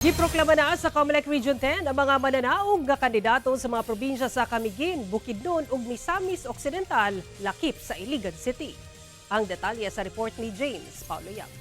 Giproklama na sa COMELEC Region 10 ang mga mananaog nga kandidato sa mga probinsya sa Camiguin, Bukidnon ug Misamis Occidental, lakip sa Iligan City. Ang detalye sa report ni James Paulo Yap.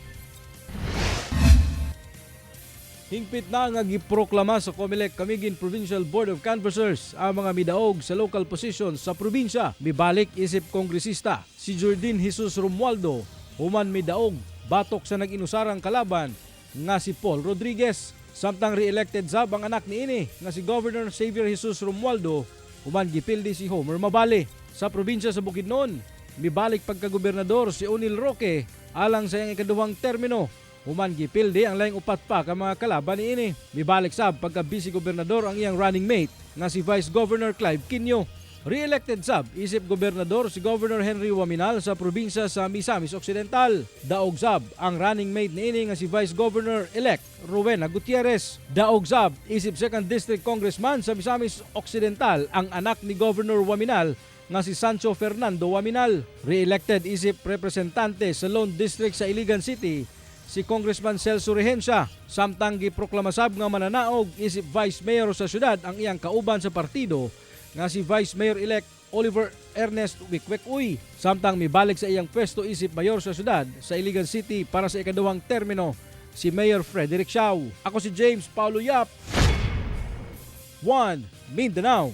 Hingpit na nga giproklama sa COMELEC Camiguin Provincial Board of Canvassers ang mga midaog sa local positions sa probinsya. Mibalik isip kongresista si Jordin Jesus Romualdo human midaog batok sa nag-inusarang kalaban nga si Paul Rodriguez. Samtang re-elected sab ang anak niini nga si Governor Xavier Jesus Romualdo human gipildi si Homer Mabale. Sa probinsya sa Bukidnon, mibalik pagkagobernador si Onil Roque alang sa iyang ikaduhang termino human gipildi ang laing upat pa ka mga kalaban niini. Mibalik sab pagka vice gobernador ang iyang running mate nga si Vice Governor Clive Quinio. Re-elected sab isip gobernador si Governor Henry Oaminal sa probinsya sa Misamis Occidental. Daog sab ang running mate niini nga si Vice Governor-elect Rowena Gutierrez. Daog sab isip 2nd District Congressman sa Misamis Occidental ang anak ni Governor Oaminal nga si Sancho Fernando Oaminal. Re-elected isip representante sa Lone District sa Iligan City si Congressman Celso Regencia. Samtang giproklama sab nga mananaog isip Vice Mayor sa syudad ang iyang kauban sa partido nga si Vice Mayor-elect Oliver Ernest Wickwek Uy. Samtang mibalik sa iyang pwesto isip mayor sa syudad sa Iligan City para sa ikaduhang termino si Mayor Frederick Shaw. Ako si James Paulo Yap. 1 Mindanao.